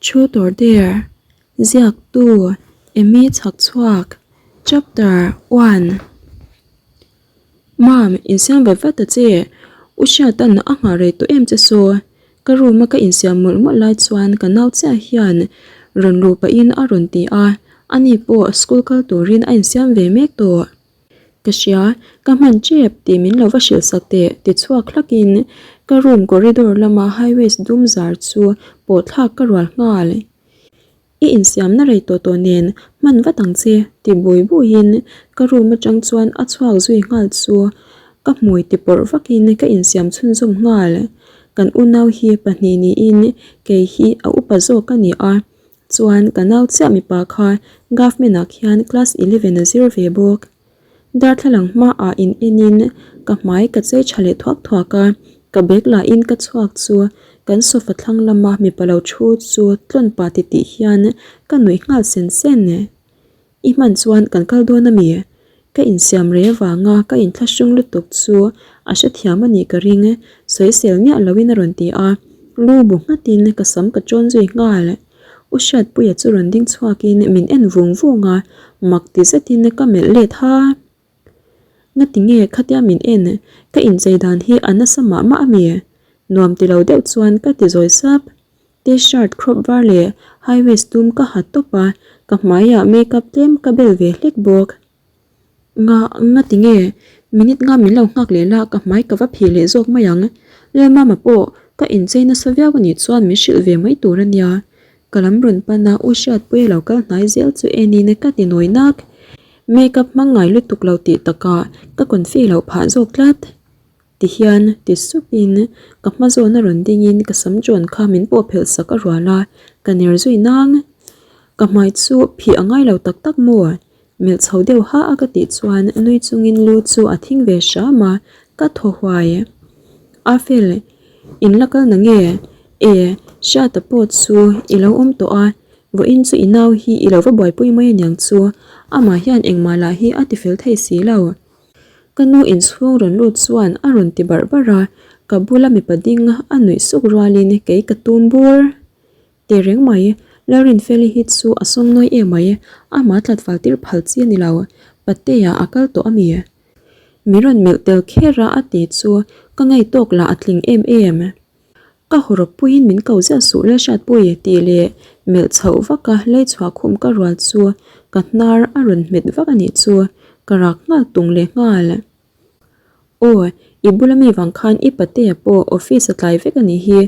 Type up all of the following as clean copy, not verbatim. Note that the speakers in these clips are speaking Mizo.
Truth or Dare, Ziaktu, Amy Chhakchhuak, Chapter One. Mam, insiam vat vat ta che, U Hriatan a nghah rei tawh em che saw? Ka room a ka insiam mawlh mawlh lai chuan ka nau chiah hian rawn luh pahin a rawn ti a, ani pawh school kal turin a insiam ve mek tawh. Ka hria, ka hman tep tih min lo va hrilh sak teh ti chhuak hlakin ka room corridor lama high waist dum zar chu pawh thlak ka rual nghal. I insiamna rei tawh tawh nen hman vat ang che ti bui buiin ka room atang chuan a chhuak zui nghal chu ka hmui ti pawrh vakin ka insiam chhunzawm nghal. Kan unau hi pahnih niin kei hi a upa zawk a ni a, Chuan ka nau chiah mipa kha government ah khian class 11 a zir ve bawk. Darthlalang hmaah in en in ka hmai ka chei tha leh thuak thuak a, ka bag lah in ka chhuak chu kan sofa thlang lama mipa lo thu chu tlawn pah ti tih hian ka nuih nghal sen sen. I hman chuan kan kal dawn a mi? Ka insiam rei avanga ka inthlahrung lutuk chu a hrethiam a nih ka ring, sawisel miah loin a rawn ti a, lu bu nghatin ka sam ka tawn zui nghal. U Hriatpuia chu rawn ding chhuakin min en vung vung a, mak ti zetin ka melh let ha. Ngati nge khatia min en, ka inchei dan hi a nasa mah mah a mi? Nuam ti lo deuh chuan ka ti zawi sap. T-shirt crop var leh high waist dum ka ha tawp a, ka hmaiah makeup tlem ka bel ve hlek bawk. Nga, nga ti nge? Minute nga min lo nghak leh la, ka hmai ka va phih leh zawk mai ang. Lalmama pawh ka inchei nasa viau a nih chuan min hrilh ve mai tur a nia. Ka lam rawn pan a, U Hriatpuia lo kal hnai zel chu enin ka ti nawi nak. Makeup hmang ngai lutuk lo tih takah ka confi loh phah zawk tlat. Ti hian ti supin ka hma zawn a rawn dingin ka sam ṭawn kha min pawh phelh sak a rual a, ka ner zui nang. Ka hmai chu phih a ngai lo tak tak maw? Melh chho deuh ha a ka tih chuan nui chungin lu chu a thing ve hram a, ka thaw huai. A fel, in la kal na nge? E, Hriata pawh chu i lo awm tawh a, vawiin chu i nau hi i lo va buaipui mai aniang chu, amah hian engmah lah hi a ti fel thei si lo. Ka nu inchhung rawn lut chuan a rawn ti barh barh a, ka bula mipa ding a nuih suk rualin kei ka tum bur. Teh reng mai, Lalrinfeli hi chu a sawng nawi em mai, amah tlatval tir phal chi a ni lo, Patea a kal tawh a mi? Mi rawn melh tel kher a a ti chu ka ngei tawk lah a tling em em. Ka hawrawp puiin min ko ziah suh Lalhriatpui tih leh melh chhoh vak a lei chhuah khum ka rual chu ka hnar a rawn hmet vak a nih chu ka rak nghal tung leh nghal. Aw, i bula mi vang khan i patea pawh office a tlai vek a nih hi,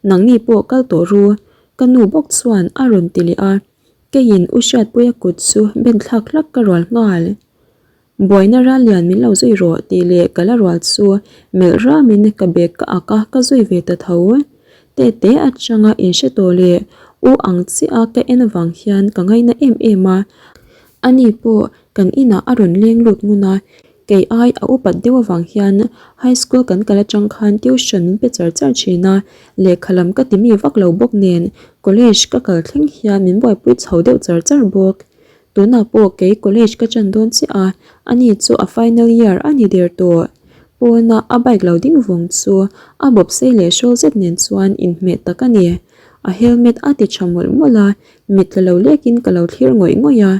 nangni pawh kal tawh ru ka nu bawk chuan a rawn ti leh a, keiin U Hriatpuia kut chu ben thlak hlak ka rual nghal. Buaina ral lian min lo zui rawh tih leh ka la rual chu melh ramin ka bag ka ak a, ka zui ve ta tho. Tete atanga inhre tawh leh u ang chiah a ka en avang hian ka ngaina em em a, ani pawh kan inah a rawn leng lut ngun a, kei ai a upat deuh avang hian high school kan kal atang khan tuition min pe char char thin a, lehkha lam ka ti mi vak lo bawk nen college ka kal thleng hian min buaipui chho deuh char char bawk. Tunah pawh kei college ka chan dawn chiah a, ani chu a final year a ni der tawh. Pawna a bike lo ding vawng chu a bawp sei leh hrawl zet nen chuan inhmeh tak a ni. A helmet a ti tha mawlh mawlh a, mit tla lo lekin ka lo thlir ngawih ngawih a.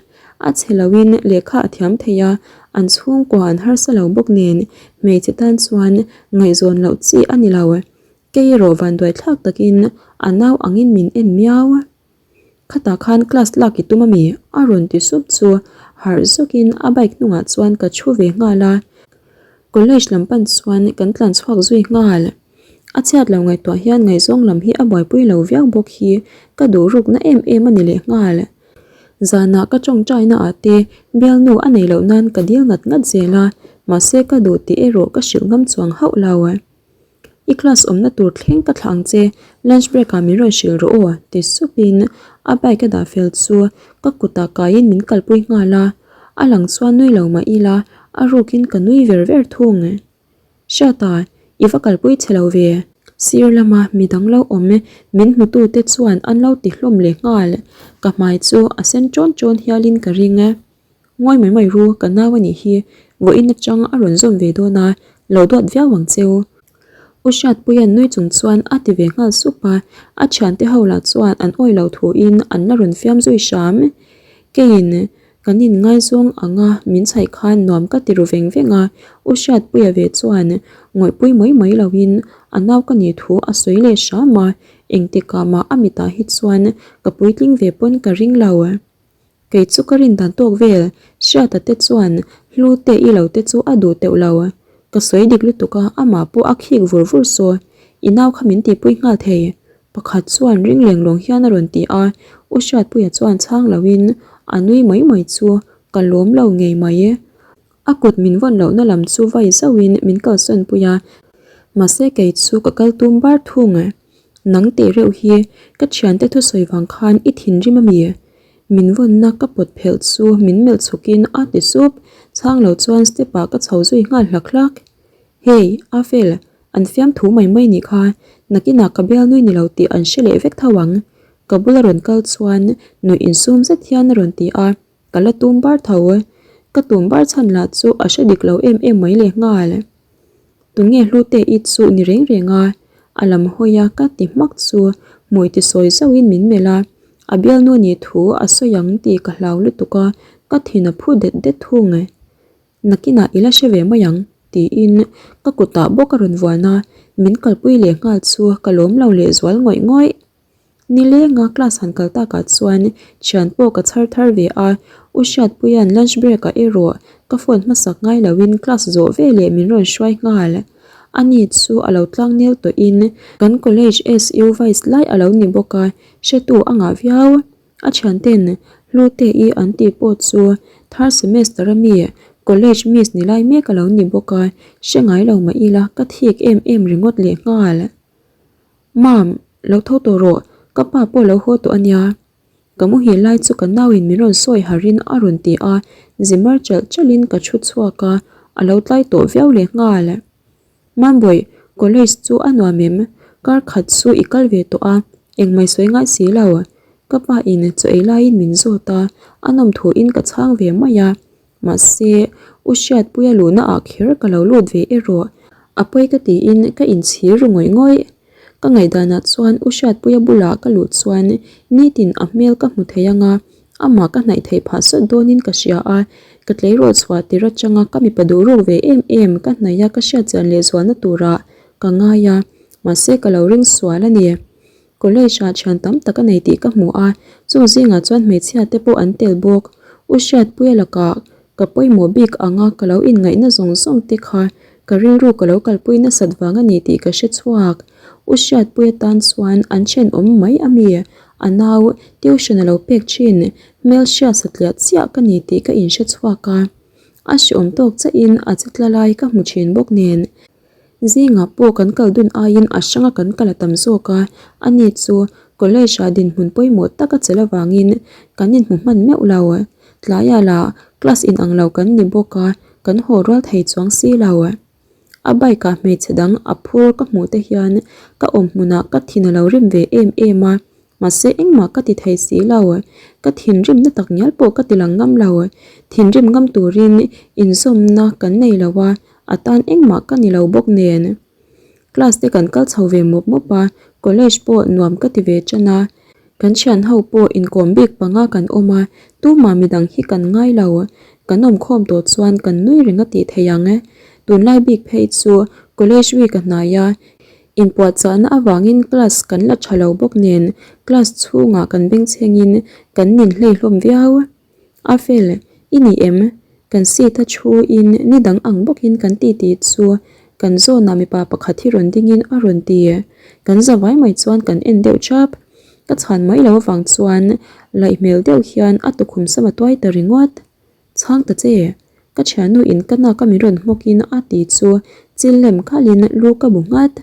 A chhe loin lehkha a thiam thei a, an chhungkua an harsa lo bawk nen hmeichhe tan chuan ngaihzawn loh chi a ni lo. Kei erawh vanduai thlak takin a nau angin min en miau. Khatah khan class lak i tum a mi? A rawn ti sup chu harh zawkin a bike hnungah chuan ka thu ve nghal a. College lam pan chuan kan tlan chhuak zui nghal. A chhiat lo ngaihtuah hian ngaihzawng lam hi a buaipui lo viau bawk hi ka duh rukna em em a ni leh nghal. Zanah ka tawngtaina ah te bialnu a nei loh nan ka dil ngat ngat zel a, mahse ka duh tih erawh ka hrilh ngam chuang hauh lo. I class awmna tur thleng ka thlah ang che, lunch break ah min rawn hrilh rawh aw ti supin a bike a dah fel chu ka kutah kaiin min kalpui nghal a, a lang chuan nui lo mah ila a rukin ka nui ver ver thung. Hriata, i va kalpui che lo ve. Sir lama midang lo awm min hmutute chuan an lo ti hlawm leh nghal, ka hmai chu a sen ṭawn ṭawn hialin ka ring. Ngawi mai mai ru, ka nau a nih hi, vawiin atang a rawn zawm ve dawn a, lo duat viau ang cheu. U Hriatpuia'n nui chung chuan a ti ve nghal sup a, a thiante ho lah chuan an awih lo thuin an la rawn fiam zui hram. Keiin kan inngaizawng ang a min chhaih khan nuam ka ti ru veng veng a, U Hriatpuia ve chuan ngawihpui mai mai loin a nau ka nih thu a sawi leh hram a, engtikah mah a mitah hi chuan ka puitling ve pawn ka ring lo. Kei chu ka rin dan tawk vel, Hriata te chuan hlu te i lo te chu a duh teuh lo. Ka sawi dik lutuk a, amah pawh a khik vur vur saw. I nau kha min tihpui nghal thei. Pakhat chuan ring leng lawng hian a rawn ti a, U Hriatpuia chuan chhang loin a nui mai mai chu ka lawm lo ngei mai. A kut min vawn lohna lam chu vai zauhin min kalsawn pui a, mahse kei chu ka kal tum bar thung. Nang teh reuh hi ka thiante thusawi vang khan i thinrim a mi? Min vawnna ka pawt phelh chu min melh chhukin a ti sup, chhang lo chuan step ah ka chho zui nghal hlak hlak. Hey, Afel, an fiamthu mai mai nih kha, nakinah ka bialnui ni lo tih an hre leh vek tho ang. Ka bula rawn kal chuan nuih insum zet hian a rawn ti a, ka la tum bar tho. Ka tum bar chhan lah chu a hre dik lo em em mai lehnghal. Tunge hlute i chu ni reng reng a? A lam hawi a ka ti hmak chu hmui ti sawi zauhin min melh a, a bialnu nih thu a sawi ang tih ka hlau lutuk a, ka thin a phu det det thung e. Nakinah i la hre ve mai ang tiin ka kutah bawk a rawn vuan a, min kalpui leh nghal chu ka lawm lo lehzual ngawih ngawih. Nilenga class han kal takah chuan thian pawh ka chhar thar ve a, U Hriatpuia'n lunch break ah erawh ka phone hmasak ngai loin class zawh veleh min rawn hruai nghal. Ani chu a lo tlang nel tawhin kan college SU vice lai a lo ni bawk a, hretu a ngah viau. A thianten Hlute-i an tih pawh chu third semester a mi college miss ni lai mek a lo ni bawk a, hre ngai lo mah ila ka thik em em ringawt lehnghal. Mam, lo tho tawh rawh, ka pa pawh lo haw tawh a nia. Ka muhil lai chu ka nauin min rawn sawi harin a rawn ti a, zimar chalh chalhin ka thu chhuak a, a lo tlai tawh viau leh nghal. Mambawih, college chu a nuam em? Kar khat chu i kal ve tawh a, engmah i sawi ngai si lo. Ka pa in chaw ei laiin min zawt a, a nawm thuin ka chhang ve mai a. Mahse, U Hriatpuia luhna ah kher ka lo lut ve erawh. A pawi ka tiin ka inchhir ru ngawih ngawih. Ka ngaihdanah chuan U Hriatpuia bulah ka luh chuan nitin a hmel ka hmu thei anga, amah ka hnaih theih phah sawt dawnin ka hria a, ka tleirawl chhuah tir atanga ka mipa duh ruk ve em em ka hnaih a ka hriatchian lehzualna turah ka ngai a, mahse ka lo ring sual a ni. College ah thian tam tak a nei tih ka hmu a, chung zingah chuan hmeichhia te pawh an tel bawk. U Hriatpuia lakah ka pawimawh bik anga ka lo inngaihna zawng zawng te kha ka rilru ka lo kalpui nasat vang a ni tih ka hre chhuak. U Hriatpuia tan chuan an thenawm mai a mi, a nau tuition a lo pek thin, hmelhriat satliah chiah ka ni tih ka inhre chhuak a. A hreawm tawk chiahin a che tla lai ka hmu thin bawk nen. Zingah pawh kan kal dun aiin a hranga kan kal a tam zawk a, ani chu college ah dinhmun pawimawh tak a chelh avangin kan inhmu hman meuh lo. Tlaiah lah class inang lo kan ni bawk a, kan haw rual thei chuang si lo. A bike ah hmeichhe dang a phur ka hmuh te hian ka awm hmunah ka thin a lo rim ve em em a, Mahse engmah ka ti thei si lo, ka thinrimna tak ngial pawh ka ti lang ngam lo. Thinrim ngam turin inzawmna kan nei lo a, a tan engmah ka ni lo bawk nen. Class te kan kal chho ve mawp mawp a, college pawh nuam ka ti ve tan a. Kan thian ho pawh inkawm bik panga kan awm a, tumah midang hi kan ngai lo. Kan awmkhawm tawh chuan kan nui reng a tih theih ang. Tunlai bik phei chu college week a hnai a, Inpuahchahna avangin class kan la tha lo bawk nen class chhungah kan bengchhengin kan nin hlei hlawm viau. A fel, i ni em? Kan seat a thuin ni dang ang bawkin kan ti tih chu kan zawnah mipa pakhat hi rawn dingin a rawn ti. Kan za vai mai chuan kan en deuh chap. Ka chhan mai lo avang chuan laih hmel deuh hian a tukhum sam a tuai ta ringawt. Chhang ta che, ka thiannu in ka nak a min rawn hmawk in a ti chu chil lem khalh in lu ka bu nghat.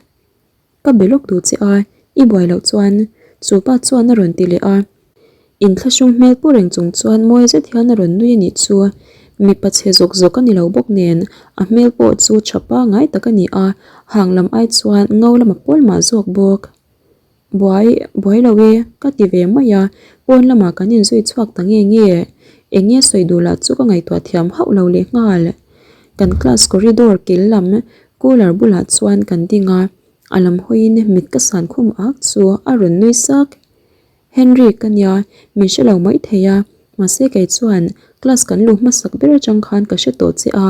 Ka be lawk duh che a, i buai loh chuan chu pa chuan a rawn ti leh a. Inthlahrung hmel pu reng chung chuan mawi zet hian a rawn nui a nih chu. Mipa chhe zawk zawk a ni lo bawk nen a hmel pawh chu tha pangai tak a ni a, hang lam ai chuan ngo lam a pawl mah zawk bawk. Buai, buai lo e, ka ti ve mai a, pawn lamah kan inzui chhuak ta nge nge. Eng nge sawi duh lah chu ka ngaihtuah thiam hauh lo leh nghal. Kan class corridor kil lam cooler bulah chuan kan ding a. A lam hawiin mit ka san khum ak chu a rawn nui sak. Henry ka nia, min hre lo mai thei a, mahse kei chuan class kan luh hmasak ber atang khan ka hre tawh che a,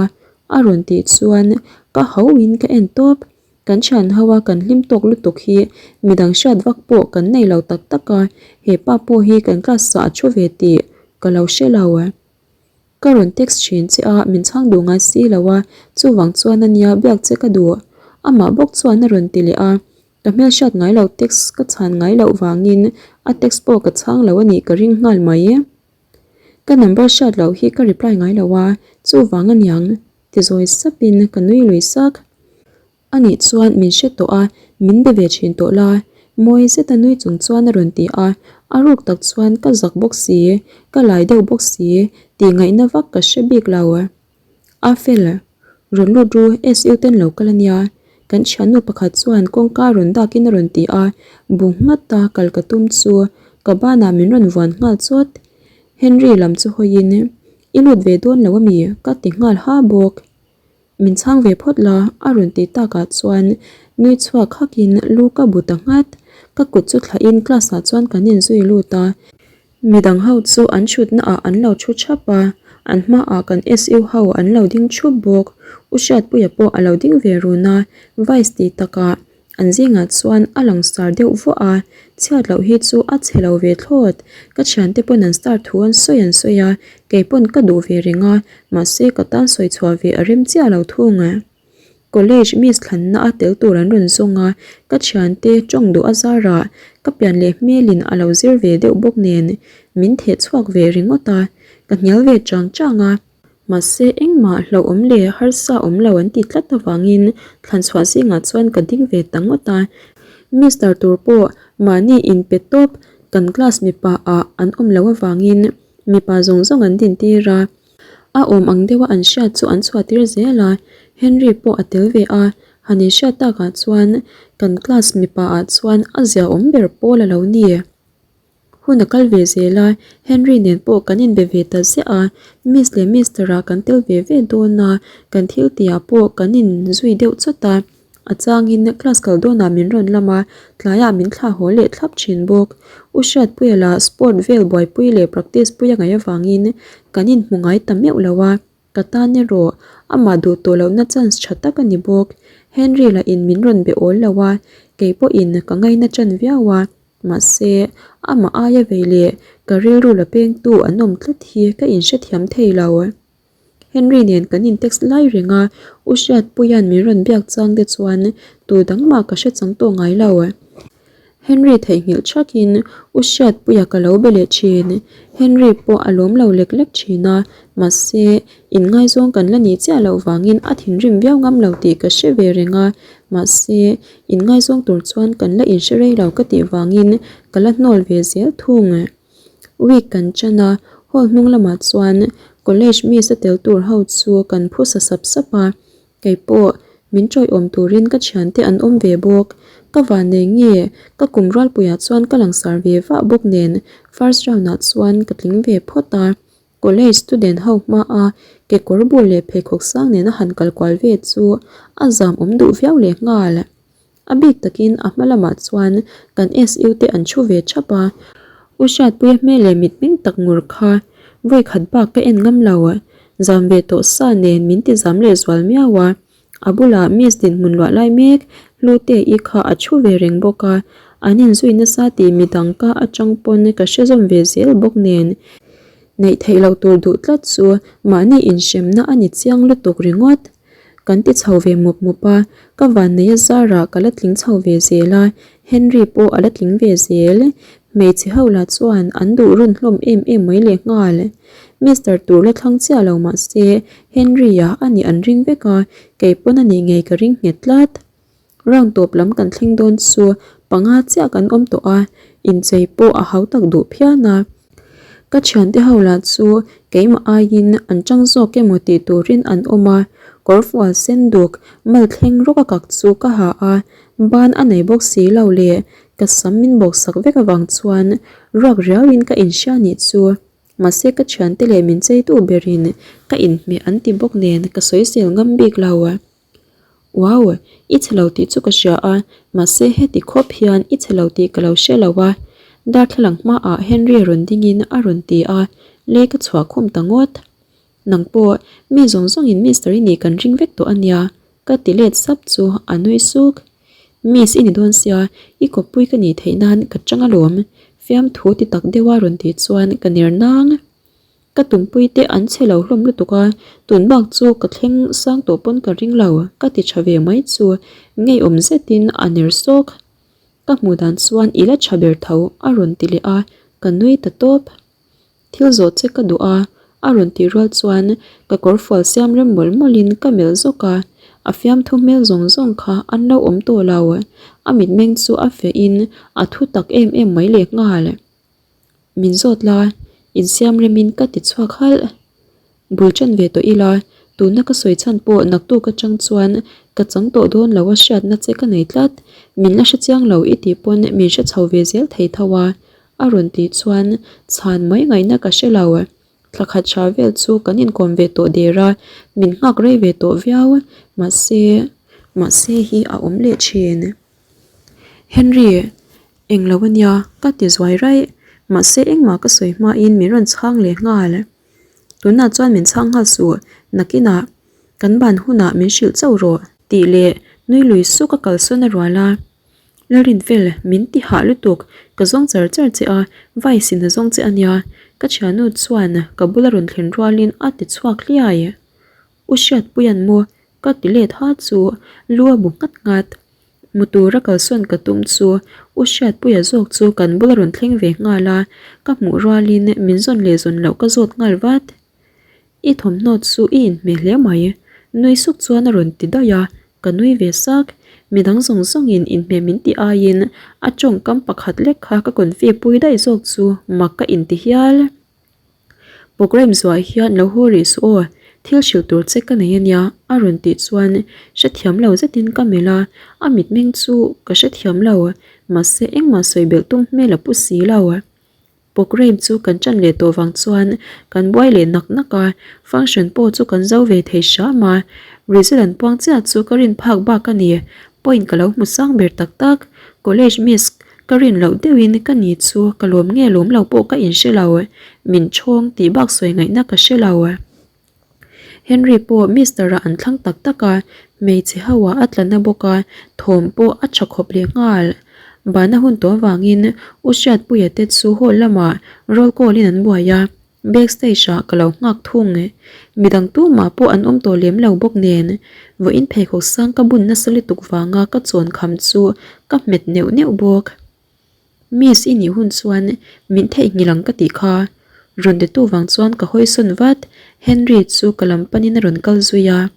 a rawn tih chuan ka hauhin ka en tawp. Kan thian ho a kan hlim tawk lutuk hi midang hriat vak pawh kan nei lo tak tak a, he pa pawh hi kan class ah a thu ve tih ka lo hre lo. Ka rawn text thin che a, min chhang duh ngai si lo a, chuvang chuan a nia biak che ka duh. Amah bawk chuan a rawn ti leh a, ka hmelhriat ngai lo text ka chhan ngai loh vangin a text pawh ka chhang lo a nih ka ring nghal mai. Ka number hriat loh hi ka reply ngai lo a, chuvang a niang ti zawi sapin ka nui lui sak. Anih chuan min hre tawh a, min be ve thin tawh la, mawi zeta nui chung chuan a rawn ti a, a ruk tak chuan ka zak bawk si, ka lai deuh bawk si, tih ngaihna vak ka hre bik lo. A fel, rawn lut ru, SU ten lo kal ania, kan thiannu pakhat chuan kawngka rawn dakin a rawn ti a, bu nghata kal ka tum chu ka banah min rawn vuan nghal chawt. Henry lam chu hawiin, I lut ve dawn lo ami? ka ti nghal ha bawk. Min chhang ve phawt la, a rawn tih takah chuan nui chhuak hakin lu ka bu ta nghat. Ka kut chu thlahin class ah chuan kan inzui lut a. Midang ho chu an thutna ah an lo thu thap a, an hmaah kan SU ho an lo ding thup bawk. U Hriatpuia pawh a lo ding ve run a, Vice tih takah An zingah chuan a lang star deuh vuah a, chhiat loh hi chu a chhe lo ve thlawt. Ka thiante pawn an star thu an sawi an sawi a, kei pawn ka duh ve reng a, mahse ka tan sawi chhuah ve a rem chiah lo thung. College miss thlanna a tel tur an rawn zawng a, ka thiante tawng duh a zarah ka pian leh hmelin a lo zir ve deuh bawk nen min theh chhuak ve ringawt a, ka hnial ve chang chang a. Mahse, engmah hlauhawm leh harsa awm lo an ti tlat avangin thlanchhuah zingah chuan ka ding ve ta ngawt a. Mister tur pawh mahni inpe tawp kan class mipa ah an awm loh avangin mipa zawng zawng an din tir a. A awm ang deuha an hriat chu an chhuah tir zel a, Henry pawh a tel ve a, han inhriat takah chuan kan class mipa ah chuan a ziaawm ber pawl a lo ni. Hun a kal ve zel a, Henry nen pawh kan inbe ve ta ziah a, Miss leh Mister ah kan tel ve ve dawn a, kan thil tihah pawh kan inzui deuh chawt a, a changin class kal dawnah min rawn lam a, tlaiah min thlah haw leh thlap thin bawk. U Hriatpuia lah sport vel buaipui leh practice pui a ngaih avangin kan inhmu ngai ta meuh lo a. Ka tan erawh amah duh tawh lohna chance tha tak a ni bawk. Henry lah in min rawn be awl lo a, kei pawhin ka ngaina tan viau a, mahse amah aia vei leh ka rilru la pengtu an awm tlat hi ka inhrethiam thei lo. Henry nen kan in text lai reng a, U Hriatpuia'n min rawn biak chang te chuan tu dang mah ka hre chang tawh ngai lo. Henry theihnghilh thakin U Hriatpuia ka lo be leh thin. Henry pawh a lawm lo lek lek thin a, mahse inngaizawng kan la nih chiah loh vangin a thinrim viau ngam lo tih ka hre ve reng a, mahse inngaizawng tur chuan kan la inhre rei lo ka tih vangin ka la hnawl ve zel thung. Week kan chan a, hall hnung lamah chuan college miss a tel tur ho chu kan phusa sap sap a, Kei pawh min ṭawiawm turin ka thiante an awm ve bawk. Ka vannei nge ka kum rualpuiah chuan ka langsar ve vah bawk nen first round ah chuan ka tling ve phawt a. College student ho hmaa kekawr bul leh pheikhawk sang nena han kal kual ve chu a zam awm duh viau leh nghal. A bik takin a hma lamah chuan kan SU te an thu ve thap a, U Hriatpuia hmel leh mitmeng tak ngur kha vawi khat bak ka en ngam lo. Zam ve tawh sa nen min ti zam leh zual miau a, a bulah Miss dinhmun luah lai mek Hlute-i kha a thu ve reng bawk a, an inzui nasa tih midang ka atang pawn ka hre zawm ve zel bawk nen neih theih loh tur duh tlat chu mahni inhremna a ni chiang lutuk ringawt. Kan ti chho ve mup mup a, ka vanneia zarah ka la tling chho ve zel a, Henry pawh a la tling ve zel. Hmeichhe ho lah chuan an duh rawn hlawm em em mai leh nghal. Mister tur la thlang chiah lo mah se Henry-a a nih an ring vek a, kei pawn a nih ngei ka ring nghet tlat. Round tawp lam kan thleng dawn chu panga chiah kan awm tawh a, inchei pawh a hau tak duh phian a. Ka thiante ho lah chu keimah aiin an tang zawk emaw tih turin an awm a, kawrfual sen duk mal thleng rawk a kak chu ka ha a, ban a nei bawk si lo leh ka sam min bawk sak vek avang chuan ruak riauin ka inhria nih chu. Mahse ka thiante leh min cheitu berin ka inhmeh an ti bawk nen ka sawisel ngam bik lo. Wow, i chhe lo tih chu ka hria a, mahse heti khawp hian i chhe lo tih ka lo hre lo a. Darthlalang hmaah Henry rawn dingin a rawn ti a, lei ka chhuah khum ta ngawt. Nang pawh, mi zawng zawngin Mister i nih kan ring vek tawh a nia, ka ti let sap chu a nui suk. Miss i ni dawn sia, i kawppui ka nih theih nan ka chang alawm, fiamthu ti tak deuha rawn tih chuan ka ner nang. Ka tumpui te an chhe lo hlawm lutuk a, tun bak chu ka thleng sang tawh pawn ka ring lo, ka ti tha ve mai chu ngeiawm zetin a ner sawk. Ka hmuh dan chuan i la tha ber tho a rawn ti leh a, ka nui ta tawp. Thil zawh che ka duh a, a rawn tih rual chuan ka kawrfual siam rem mawlh mawlhin ka melh zawk a, a fiamthu hmel zawng zawng kha an lo awm tawh lo. A mitmeng chu a fiahin a thu tak em em mai lehnghal. Min zawt la, insiam remin ka ti chhuak halh. Bul ṭan ve tawh ila, tuna ka sawi chhan pawh naktuk aṭang chuan ka chang tawh dawn lo a hriatna che ka nei tlat. Min la hrechiang lo i tih pawn min hre chho ve zel thei tho a, a rawn tih chuan chhan mai ngaihna ka hre lo. Thla khat tha vel chu kan inkawm ve tawh der a, min nghak rei ve tawh viau. Mahse, mahse hi a awm leh ṭhin. Henry, eng lo a nia, ka ti zuai raih. Mahse engmah ka sawi hmain min rawn chhang leh nghal. Tunah chuan min chhang nghal suh, nakinah kan ban hunah min hrilh chauh rawh tih leh nui lui suk a kalsawn a rual a. Lalrinfel, min ti hah lutuk, ka zawng char char che a, Vice in a zawng che a nia, ka thiannu chuan ka bula rawn thlen rualin a ti chhuak hliai. U Hriatpuia'n maw ka ti let ha chu lu a bu nghat nghat. Mu tura kalsawn ka tum chu U Hriatpuia zawk chu kan bula rawn thleng ve nghal a, ka hmuh rualin min zawn leh zawn loh ka zawt nghal vat. I thawmhnaw chu i inhmeh hle mai, nui suk chuan a rawn ti daih a, ka nui ve sak. Midang zawng zawngin inhmeh min tih aiin a tawngkam pakhat lek kha ka confi pui daih zawk chu mak ka inti hial. Programme zuah hian lo haw rih suh aw, thil hrilh tur che ka nei ania a rawn tih chuan hrethiam lo zetin ka melh a, a mitmeng chu ka hrethiam lo, mahse engmah sawi belh tum hmel a pu si lo. Programme chu kan ṭan leh tawh vang chuan kan buai leh nak nak a, function pawh chu kan zo ve thei hram a, result an puang chiah chu ka rin phak bak a ni, point ka lo hmu sang ber tak tak, college miss Ka rin loh deuhin ka ni chu ka lawm nge lawm lo pawh ka inhre lo, min chhawng tih bak sawi ngaihna ka hre lo. Henry pawh Mister ah an thlang tak tak a, hmeichhe ho ah a tla na bawk a, thawm pawh a tha khawp leh nghal. Bana hun tawh avangin U Hriatpuia te chu hall lamah roll call in an buai a, back stage ah ka lo nghak thung. Midang tumah pawh an awm tawh lem lo bawk nen, vawiin pheikhawk sang ka bun nasa lutuk vanga ka chawn kham chu ka hmet neuh neuh bawk. Miss i nih hun chuan min theihnghilh ang ka tih kha. Rawn titu vang chuan ka hawi sawn vat, Henry chu ka lam panin a rawn kal zui a.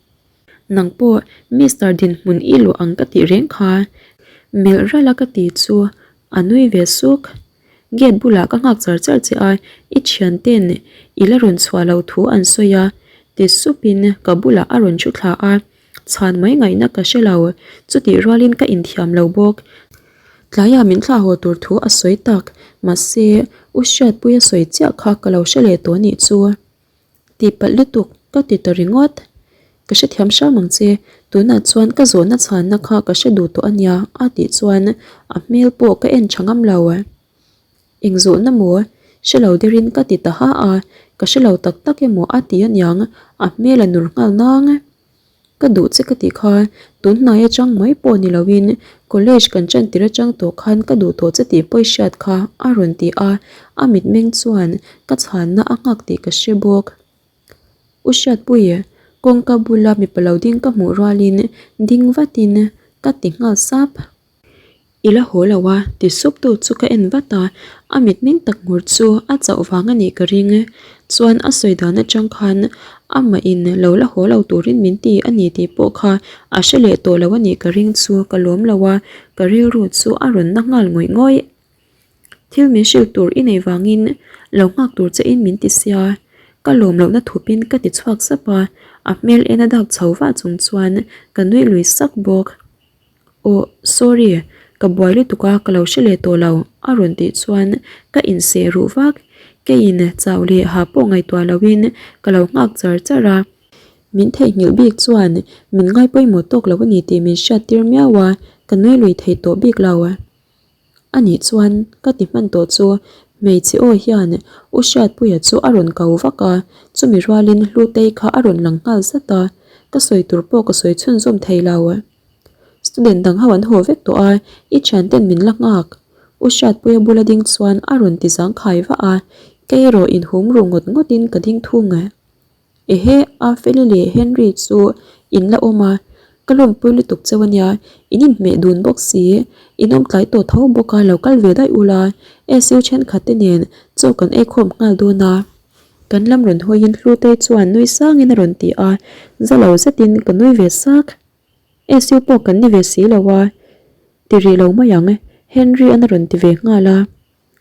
Nang pawh Mister dinhmun i luah ang ka tih reng kha. Melh ralh a ka ti chu a nui ve suk. Gate bulah ka nghak char char che a, i thianten i la rawn chhuah loh thu an sawi a, ti supin ka bulah a rawn thu thla a, chhan mai ngaihna ka hre lo, chutih rualin ka inthiam lo bawk. Tlaiah min thlah haw tur thu a sawi tak, mahse U Hriatpuia sawi chiah kha ka lo hre leh tawh anih chu. Tihpalh lutuk ka ti ta ringawt. Ka hrethiam hram ang che, tunah chuan ka zawhna chhanna kha ka hre duh tawh ania a tih chuan a hmel pawh ka en tha ngam lo. Eng zawhna maw? Hre lo derin ka ti ta ha a, ka hre lo tak tak emaw a ti aniang a hmel a nur nghal nang. Ka duh che ka tih kha tun hnai atang mai pawh ni loin college kan ṭan tir atang tawh khan ka duh tawh che tih pawi hriat kha a rawn ti a, a mitmeng chuan ka chhanna a nghak tih ka hre bawk. U Hriatpui, kawngka bula mipa lo ding ka hmuh rualin ding vatin ka ti nghal sap. I la haw lo a, ti sup tu chu ka en vat a, a mitmeng tak ngur chu a chauh vang a nih ka ring. Chuan a sawi dan atang khan amah in lo la haw lo turin min ti a ni tih pawh kha a hre leh tawh lo a nih ka ring chu ka lawm lo a, ka rilru chu a rawn na nghal ngawih ngawih. Thil min hrilh tur i neih vangin lo nghak tur che in min ti sia, ka lawm lohna thupin ka ti chhuak sap a, a hmel en a dak chho vah chung chuan ka nuih lui sak bawk. Aw sorry, ka buai lutuk a ka lo hre leh tawh lo a rawn tih chuan ka inseh ruh vak. Keiin chau leh ha pawh ngaihtuah loin ka lo nghak char char a. Min theihnghilh bik chuan min ngai pawimawh tawk lo a ni tih min hriattir miau a, ka nui lui thei tawh bik lo. A nih chuan ka ti hman tawh chu hmeichhe aw hian U Hriatpuia chu a rawn ko vak a, chumi rualin Hlutei kha a rawn lang nghal zat a, ka sawi tur pawh ka sawi chhunzawm thei lo. Student dang ho an haw vek tawh a, i thianten min la nghak. U Hriatpuia bula ding chuan a rawn ti zangkhai vah a, kei erawh inhum ru ngawt ngawtin ka ding thung. Ehe, Afeli leh Henry chu in la awm a, ka lawmpui lutuk cheu ania, in inhmeh dun bawk si, in awm tlai tawh tho bawk a, lo kal ve daih ula, SU thenkhat te nen chaw kan eikhawm nghal dawn a. Kan lam rawn hawiin Hlutei chuan nui sangin a rawn ti a, za lo zetin ka nui ve sak. SU pawh kan ni ve si lo a, ti rih lo mai ang, Henry-an a rawn ti ve nghal a.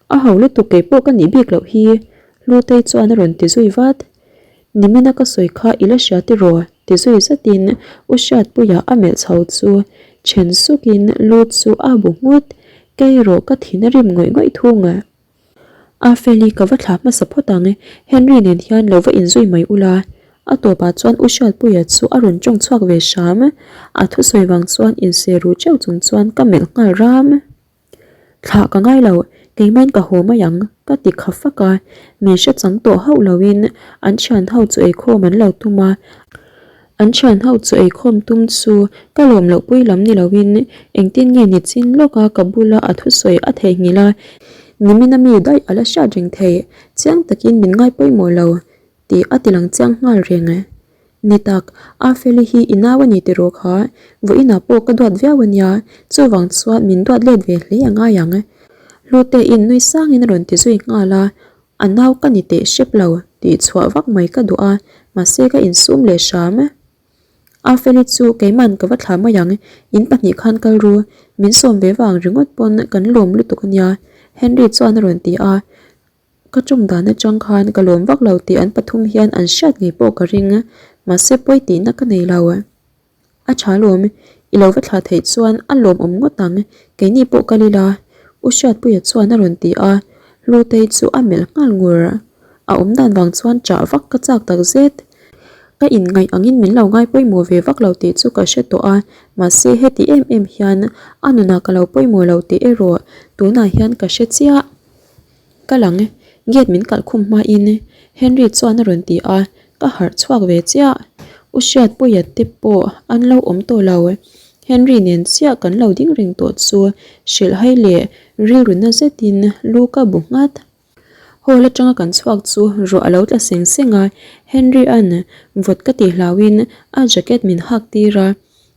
A ho lutuk kei pawh ka nih bik loh hi, Hlutei chuan a rawn ti zui vat. Nimina ka sawi kha i la hria tiraw? ti zui zatin U Hriatpuia a melh chho chu then sukin lu chu a bu nghut, kei erawh ka thin a rim ngawih ngawih thung. A Feli ka va thlah hmasa phawt ang, Henry nen hian lo va inzui mai ula. A tawpah chuan U Hriatpuia chu a rawn tawng chhuak ve hram, a thusawi vang chuan inse ru teuh chung chuan ka melh nghal ram. Thlah ka ngai lo, keimain ka haw mai ang, ka ti kha fak a. Min hre chang tawh hauh loin an thian ho chu eikhawm an lo tum a. An thian ho chu eikhawm tum chu ka lawm loh pui lam ni loin engtin nge ni chin lawka ka bula a thusawi a theihnghilh a, nimina mi daih a la hriat reng thei, chiang takin min ngai pawimawh lo tih a ti lang chiang nghal reng. Ni tak, Afeli hi i nau a ni tiraw kha, vawiinah pawh ka duat viau a nia, chuvang chuan min duat let ve hle a ngai ang. Hlute-in nui sangin a rawn ti zui nghal a, a nau ka ni teh hrep lo tih chhuah vak mai ka duh a, mahse ka insum leh hram. Afeli chu keiman ka va thlah mai ang, in pahnih khan kal ru, min sawm ve vang ringawt pawn kan lawm lutuk a nia, Henry chuan a rawn ti a. Ka tawng dan atang khan ka lawm vak lo tih an pathum hian an hriat ngei pawh ka ring, mahse pawi tihna ka nei lo. A tha lawm, i lo va thlah theih chuan a lawmawm ngawt ang, keini pawh kal ila, U Hriatpuia chuan a rawn ti a, Hlutei chu a melh nghal ngur. A awm dan vang chuan chah vak ka chak tak zet. Ka inngaih angin min lo ngai pawimawh ve vak lo tih chu ka hre tawh a, mahse heti em em hian a nunah ka lo pawimawh lo tih erawh tunah hian ka hre chiah. Ka lang, gate min kalh khum hmain Henry chuan a rawn ti a, ka harh chhuak ve chiah. U Hriatpuia te pawh an lo awm tawh lo. Henry nen chiah kan lo ding reng tawh chu hrilhhai leh rilru na zetin lu ka bu nghat. Hall atanga kan chhuak chu ruah a lo tla seng seng a, Henry-a'n vawt ka tih hlauhin a jacket min hak tir a.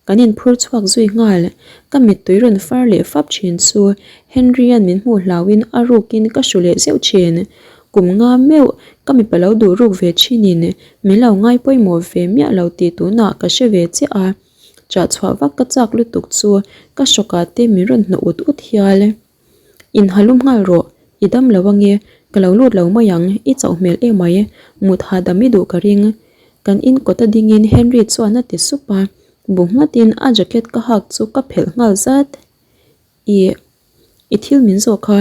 Kan inphur chhuak zui nghal. Ka mittui rawn far leh fap thin chu Henry-a'n min hmuh hlauhin a rukin ka hru leh zeuh thin. Kum nga meuh ka mipa lo duh ruk ve thinin min lo ngai pawimawh ve miah lo tih tunah ka hre ve chiah a. Chah chhuah vak ka chak lutuk chu ka hrawkah te min rawn hnawh ut ut hial. Inhalum nghal rawh, i dam lo ange, ka lo lut lo mai ang, i chauh hmel emai, mut hahdam i duh ka ring. Kan in kawta dingin Henry chuan a ti sup a, bu nghatin a jacket ka hak chu ka phelh nghal zat. Ih, i thil min zawh kha,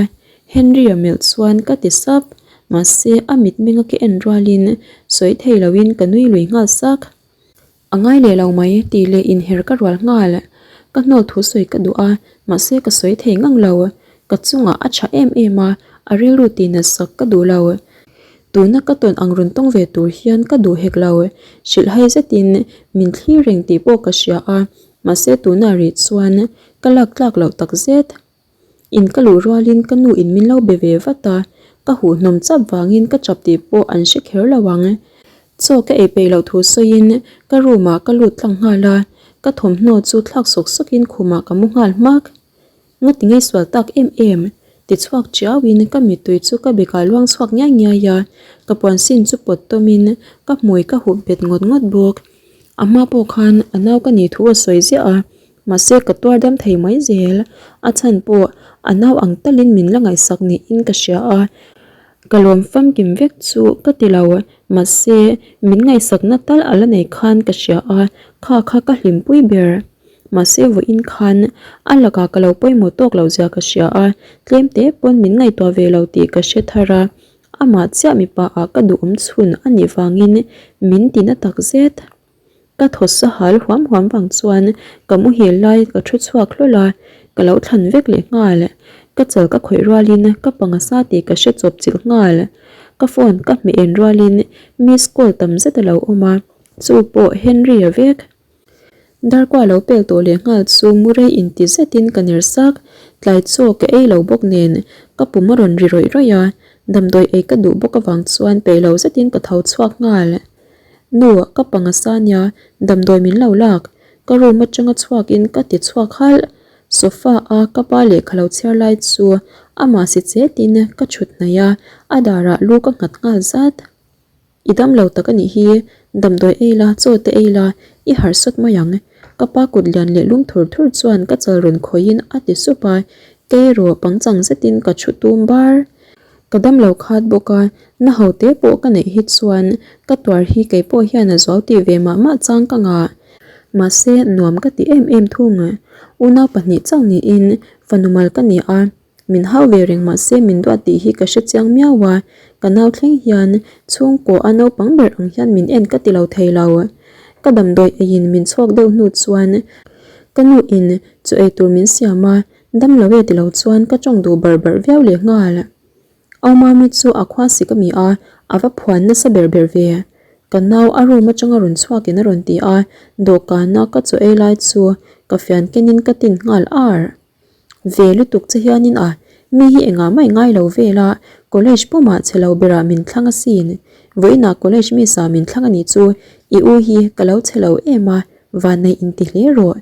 Henry-a melh chuan ka ti sap, mahse a mitmeng a ke en rualin sawi thei loin ka nui lui nghal sak. A ngai leh lo mai tih leh inher ka rual nghal. Ka hnawl thu sawi ka duh a, mahse ka sawi thei ngang lo. Ka chungah a tha em em a, a rilru tih natsak ka duh lo. Tuna ka tawn ang rawn tawng ve tur hian ka duh hek lo. Hrilhhai zetin min thlir reng tih pawh ka hria a, mahse tunah rih chuan ka lak tlak loh takzet. In ka luh rualin ka nu in min lo be ve vat a, ka huh hnawm chap vangin ka chap tih pawh an hre kher lo ang. Chaw ka ei peih loh thu sawiin ka room ah ka lut tlang nghal a, ka thawmhnaw chu thlak sawk sawkin khumah ka mu nghal hmak. Ngati ngei sual tak em em? Ti chhuak chiauin ka mittui chu ka bekah luang chhuak ngiai ngiai a, ka puan sin chu pawt tawmin ka hmui ka hup bet ngawt ngawt bawk. A hma pawh khan a nau ka nih thu a sawi ziah a, Mahse ka tuar dam thei mai zel, a chhan pawh a nau ang talin min la ngaihsak niin ka hria a, ka lawm famkim vek chu ka ti lo, mahse min ngaihsakna tal a la nei khan ka hria a, kha kha ka hlimpui ber. Mahse vawiin khan a lakah ka lo pawimawh tawk loh zia ka hria a, tlem te pawn min ngaihtuah ve lo tih ka hre thar a, amah chiah mipa ah ka duhawm chhun a nih vangin min ti na tak zet. Ka thaw sa hal huam huam vang chuan ka muhil lai ka thu chhuak hlawl a, ka lo thlan vek leh nghal. Ka chal ka khawih rualin ka panga sa tih ka hre chawp chilh nghal. Ka phone ka hmeh en rualin miss call tam zet a lo awm a, chu pawh Henry-a vek. Darkua lo pel tawh leh nghal chu Murray inti zetin ka ner sak, tlai chaw ka ei lo bawk nen ka pum a rawn ri rawih rawih a, damdawi ei ka duh bawk avang chuan peih lo zetin ka tho chhuak nghal. Nu, ka panga sa nia, damdawi min lo lak, ka room atanga chhuakin ka ti chhuak halh. Sofa a ka pa lehkha lo chhiar lai chu amah si chetin ka chhut hnaih a, a darah lu ka nghat nghal zat. I dam lo tak a nih hi, damdawi ei la, chaw te ei la, i harh sawt mai ang. Ka pa kut lian leh lum thur thur chuan ka chal rawn khawihin a ti sup a, kei erawh pangchang zetin ka thu tum bar. Ka dam lo khat bawk a, na ho te pawh ka neih hi chuan ka tuar hi kei pawh hian a zual tih ve mah mah chang ka ngah. Mahse, nuam ka ti em em thung. Unau pahnih chauh niin fanu mal ka ni a. Min hau ve reng mahse min duat tih hi ka hre chiang miau a, ka nau thleng hian chhungkaw a naupang ber ang hian min en ka ti lo thei lo. Ka damdawi eiin min chhuak deuh hnu chuan ka nu in chaw ei tur min siam a, dam lo e ti lo chuan ka tawng duh barh barh viau leh nghal. Au Mami chu a khua sik a mi a, a va phuan nasa ber ber ve. Ka nau a room atanga rawn chhuakin a rawn ti a, dawhkana ka chaw ei lai chu ka fian kenin ka tin nghal ar. Ve lutuk che hianin a, mi hi engah mah i ngai lo vel a, college pumah chhe lo berah min thlang asin. Vawiinah college miss ah min thlang anih chu, i u hi ka lo chhe lo em a, vanneih inti hle rawh.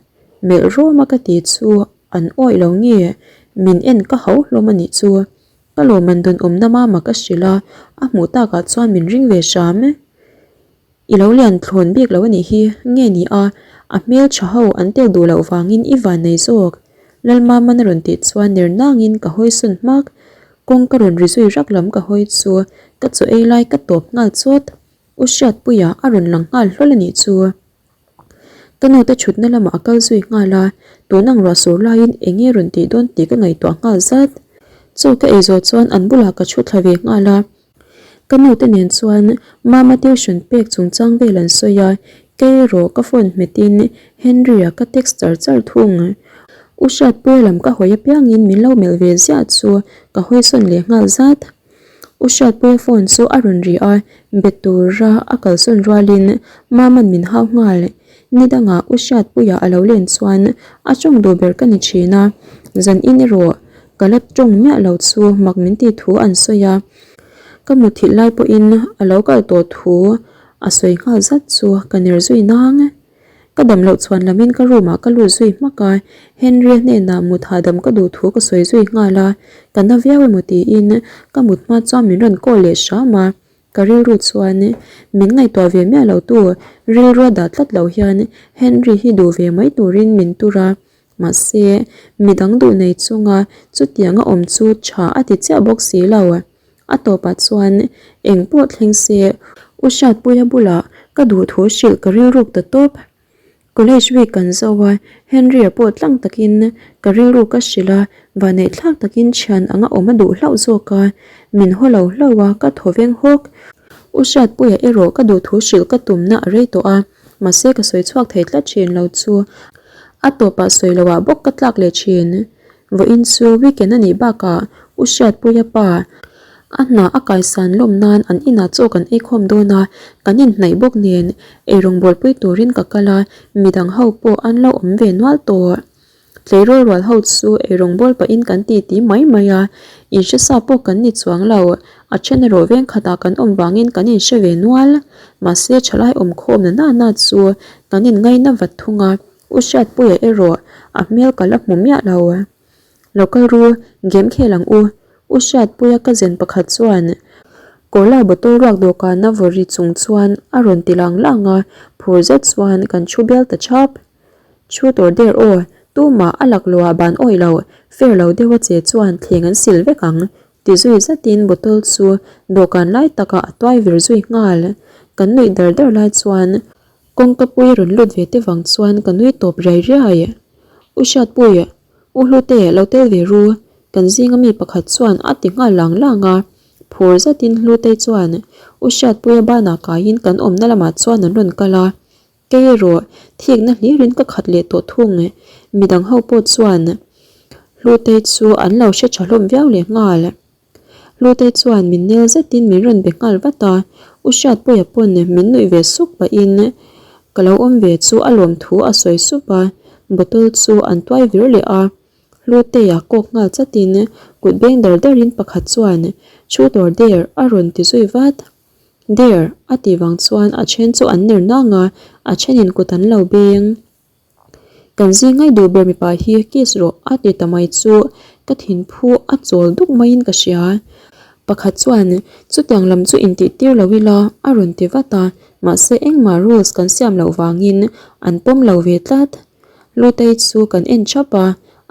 Melh rawm a ka ti chu an awih lo nge, min en ka hau hlawm anih chu. Ka lawmman dawn awmna mama ka hrilh a, a hmuh takah chuan min ring ve hram. I lo lian thlawn bik lo a nih hi, nge ni a, a hmel tha ho an tel duh loh vangin i van nei zawk. Lalmaman a rawn tih chuan ner nangin ka hawi sawn hmak. Kawng ka rawn ri zui rak lam ka hawi chu ka chaw ei lai ka tawp nghal chawt. U Hriatpuia a rawn lang nghal hlawl a nih chu. Ka nute thutna lamah a kal zui nghal a, tun ang ruah sur laiin eng nge rawn tih dawn tih ka ngaihtuah nghal zat. Chaw ka ei zawh chuan an bulah ka thu thla ve nghal a. Ka nute nen chuan Mama tuition pek chungchang vel an sawi a, kei erawh ka phone hmetin Henry-a ka text char char thung. U Hriatpuia lam ka hawi apiangin min lo melh ve ziah chu ka hawi sawn leh nghal zat. U Hriatpuia phone chu a rawn ri a, be tura a kalsawn rualin Mama'n min hau nghal. Ni dangah U Hriatpuia a lo len chuan a tawng duh ber ka ni thin a, zan in erawh ka la tawng miah lo chu mak min tih thu an sawi a, ka mutthilh lai pawhin a lo kal tawh thu a sawi nghal zat chu ka ner zui nang. Ka dam loh chhuan lamin ka room ah ka lut zui hmak a, Henry-a hnenah mut hahdam ka duh thu ka sawi zui nghal a, ka na viau emaw tiin ka mut hma chuan min rawn call leh hram a. Ka rilru chuan min ngaihtuah ve miah lo tu rilrua dah tlat lo hian Henry hi duh ve mai turin min tur a, mahse midang duh nei chunga chutiang a awm chu tha a ti chiah bawk si lo. A tawpah chuan eng pawh thleng se U Hriatpuia bulah ka duh thu hrilh ka rilruk ta tawp. College week kan zo a, Henry-a pawh tlang takin ka rilru ka hrilh a, vanneih thlak takin thian anga awm a duh hlauh zawk a, min haw lo hlauh a, ka thaw veng hawk. U Hriatpuia erawh ka duhthu hrilh ka tumna a rei tawh a, mahse ka sawi chhuak thei tlat thin lo chu a tawpah sawi loah bawk ka tlak leh thin. Vawiin chu weekend a nih bakah U Hriatpuia pa a hna a kaisan lawm nan an inah chaw kan ei khawm dawn a, kan inhnaih bawk nen eirawng bawlpui turin ka kal a, midang ho pawh an lo awm ve nual tawh. Tleirawl rual ho chu eirawng bawl pahin kan ti ti mai mai a, inhre sa pawh kan ni chuang lo, a then erawh veng khatah kan awm vangin kan inhre ve nual. Mahse thalai awm khawm na na na chu kan inngaina vat thung a. U Hriatpuia erawh a hmel ka la hmu miah lo. Lo kal ru, game khel ang u. U Hriatpuia ka zen pakhat chuan Cola bottle ruak dawhkana vaw ri chung chuan a rawn ti lang lang a, phur zet chuan kan thu bial ta chhap. Thu tawr der aw, tumah a laklawh ah ban awih lo, fair lo deuha che chuan thleng an sil vek ang, ti zui zatin bottle chu dawhkan lai takah a tuai vir zui nghal. Kan nuih dar dar lai chuan Kawngka pui rawn lut ve te vang chuan ka nui tawp riai riai. U Hriatpui, U Hlute lo tel ve ru, kan zinga mi pakhat chuan a ti nghal lang lang a. Phur zetin Hlutei chuan U Hriatpuia banah kaiin kan awmna lamah chuan an rawn kal a. Kei erawh thikna hlirin ka khat leh tawh thung. Midang ho pawh chuan Hlutei chu an lo hre tha hlawm viau leh nghal. Hlutei chuan min nel zetin min rawn be nghal vat a, U Hriatpuia pawn min nuih ve sup pahin ka lo awm ve chu a lawm thu a sawi sup a, bottle chu an tuai vir leh a. Hluteia kawk nghal chatin kut beng dar darin pakhat chuan Shoot or dare a rawn ti zui vat. Dare a tih vang chuan a then chu an ner nang a, a thenin kut an lo beng. Kan zing ngai duh ber mipa hi kiss rawh a ti ta mai chu ka thinphu a chawl duk maiin ka hria. Pakhat chuan chutiang lam chu intih tir lo ila a rawn ti vat a, mahse engmah rules kan siam loh vangin an pawm lo ve tlat. Lutei chu kan en thap a,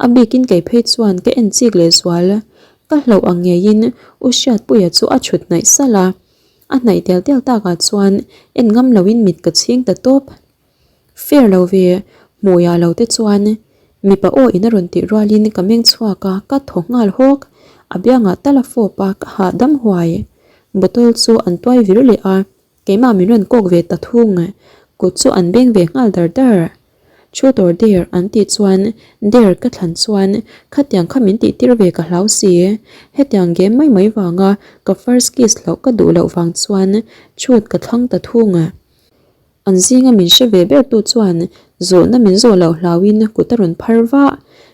a bikin kei phei chuan ka en chik leh zual. Ka hlauh ang ngeiin U Hriatpuia chu a chhut hnaih salh a, a hnaih tel tel takah chuan en ngam loin mit ka chhing ta tawp. Fair lo ve, hmuiah lo te chuan mipa aw in a rawn tih rualin ka meng chhuak a, ka thaw nghal hawk. A biangah tal a fawp a, ka hahdam huai. Bottle chu an tuai vir leh a, keimah min rawn kawk ve ta thung. Kut chu an beng ve nghal dar dar. Truth or dare an tih chuan dare ka thlan chuan khatiang kha min tih tir ve ka hlau si. Hetiang game mai mai vanga ka first kiss loh ka duh loh vang chuan truth ka thlang ta thung. An zinga min hre ve ber tu chuan zawhna min zawh loh hlauin kut a rawn phar vah.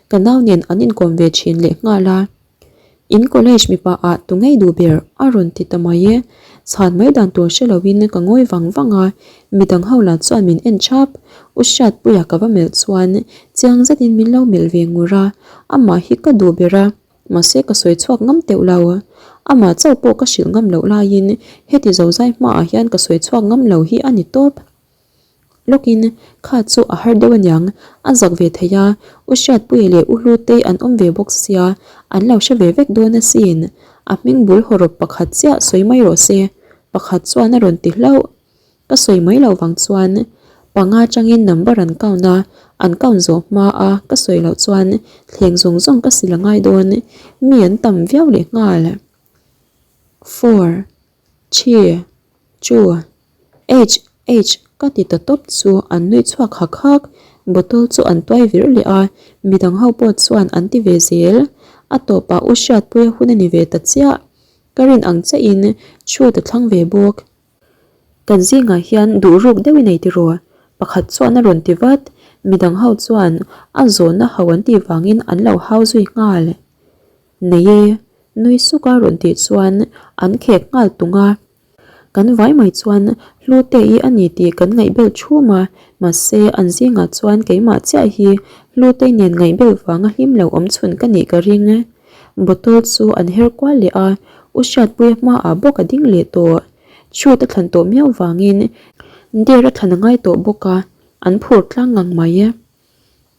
Ka nau nen an inkawm ve thin leh nghal a. In college mipa ah tu ngei duh ber a rawn ti ta mai e. Chhan mai dan tur hre loin ka ngawi vang vang a, midang ho lah chuan min en thap. U Hriatpuia ka va melh chuan chiang zetin min lo melh ve ngur a, amah hi ka duh ber a. Mahse ka sawi chhuak ngam teuh lo. Amah chauh pawh ka hrilh ngam loh laiin heti zozai hmaah hian ka sawi chhuak ngam lo hi a ni tawp. Lawkin kha chu a har deuh aniang, a zak ve thei a, U Hriatpuia leh U Hlutei an awm ve bawk sia, an lo hre ve vek dawn asin. A hming bul hawrawp pakhat chiah sawi mai rawh se, pakhat chuan a rawn ti hlauh. Ka sawi mai loh vang chuan panga atangin number an count a, an count zawh hma a ka sawi loh chuan thleng zawng zawng ka sil a ngai dawn, mi an tam viau leh nghal. Four, three, two, H, H ka ti ta tawp chu an nui chhuak hak hak, bottle chu an tuai vir leh a, midang ho pawh chuan an ti ve zel, a tawpah U Hriatpuia hun a ni ve ta chiah, ka rin ang chiahin chhut a thlang ve bawk. Kan zingah hian duh ruk deuh i nei tiraw? Pakhat chuan a rawn ti vat. Midang ho chuan a zawhna ho an tih vangin an lo hau zui nghal. Nei e, nui suk a rawn tih chuan an khek nghal tung a. Kan vai mai chuan Hlute-i a ni tih kan ngaihbel thum a, mahse an zingah chuan keimah chiah hi Hlute-i nen ngaihbel vanga hlim lo awm chhun ka nih ka ring. Bottle chu an her kual leh a, U Hriatpuia hmaah bawk a ding leh tawh. Chhut a thlan tawh miau vangin dare a thlan a ngai tawh bawk a, an phur tlang ngang mai.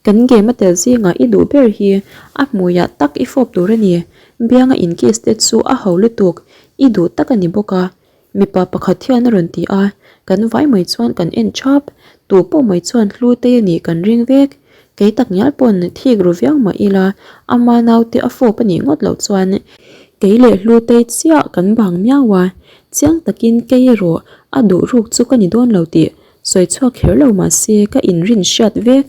Kan game a tel zingah i duh ber hi a hmuiah tak i fawp tur a ni, bianga in kiss te chu a ho lutuk, i duh tak a ni bawk a. Mipa pakhat hian a rawn ti a, kan vai mai chuan kan en thap, tu pawh mai chuan hlu tei a nih kan ring vek. Kei tak ngial pawn thik ru viau mah ila, ama naute a fawp a nih ngawt loh chuan kei leh hlu tei chiah kan bang miau a, chiang takin kei erawh a duh ruk chu ka ni dawn lo tih sawi chhuak kher lo mahse ka inrin hriat vek.